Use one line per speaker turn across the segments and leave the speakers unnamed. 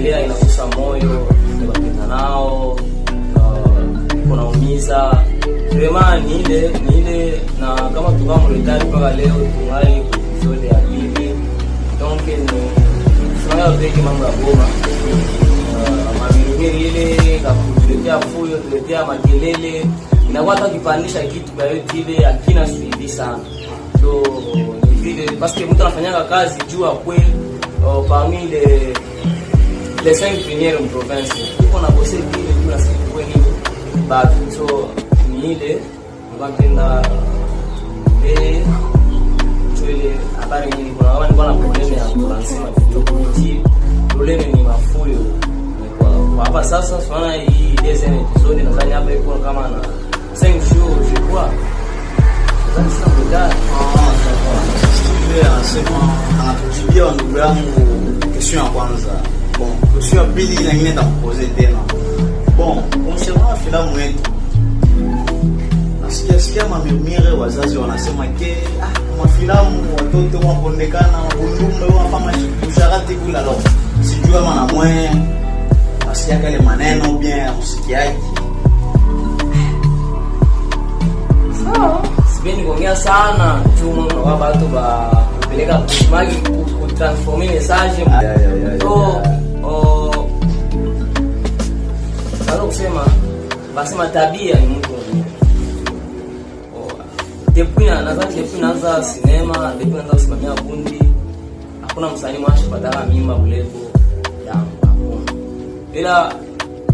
Kuongelea inagusa moyo, ni nao kunaumiza vraiment, ni ile na kama tukawa mu retard mpaka leo tungali ku épisode ya pili. Donc ni tunayo peke mambo ya Goma, mamirumiri ile kakutuletea fuyo, tuletea makelele, inakuwa hata ukipandisha kitu kwa yote ile akina suivi sana. So ni vile parce que mtu anafanyaka kazi juu akwe parmi les cinq premières en province, uko na bose vile juu na siku kwa nini batu. So ni ile nilikuwa napenda tuongee ile habari nyingi. Kuna kama nilikuwa na problème ya kulancer ma vidéo kuji problème ni mafuyo. Ni kwa hapa sasa tunaona hii deuxième épisode, nadhani hapa iko kama na 5 jours, je crois, nadhani sina muda.
Ah, d'accord. Steve anasema anatujibia wa ndugu yangu question ya kwanza. Bon, question ya pili na ingine takuposer tena. Bon, concernant filamu yetu, nasikia sikia mamurmures, wazazi wanasema que ah, mafilamu watoto wapondekana mabundumbe wafanya usharati kula. Alors sijui kama na mwe nasikia kale maneno bien usikiaji.
Sawa, sipendi kuongea sana juu wa batu ba kupeleka magi kutransformer message. So oh, naweza kusema basema tabia ni mtu mwenyewe. Oh, depuis nadhani depuis naanza sinema, depuis naanza kusimamia kundi, hakuna msanii mwashi pataka mimba kulevo yangu, hakuna. Ila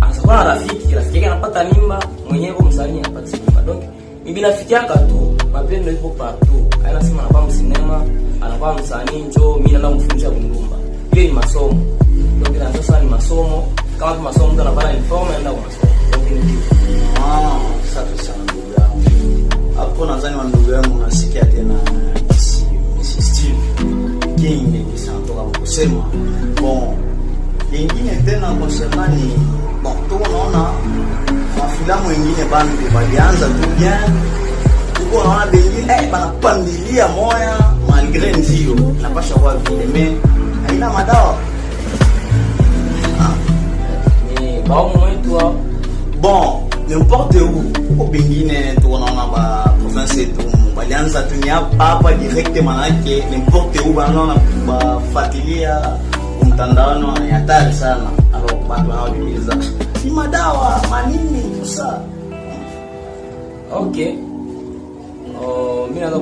anakuwa na rafiki, rafiki yake anapata mimba, mwenyewe kwa msanii anapata mimba. Donc ni binafikiaka tu, mapendo ipo partout. Haina sema anakuwa msinema, anakuwa msanii, njoo mimi naenda kumfundisha kundumba. Ile ni masomo. Donc na sasa ni masomo, kama tu masomo mtu anapata uniform anaenda kwa masomo. Donc ni hivyo.
Ah, safi sana ndugu yangu. Hapo nadhani wa ndugu yangu nasikia tena si Mr. Steve King kisa anatoka kusema. Bon, lingine tena concernant ni bon, tuko naona mafilamu wengine bandu balianza tu bien, uko naona bengine banapandilia moya malgré ndio napasha kwa vile mais haina madawa. Ah.
Ni baomu mwetu hao.
Bon, n'importe où huko bengine tunaona ba province yetu balianza tu ni hapa hapa direct, manake n'importe où banaona bafatilia mtandaoni ni hatari sana. Alors watu wanaojiuliza ni madawa manini tout ça.
Okay. Oh, mimi naweza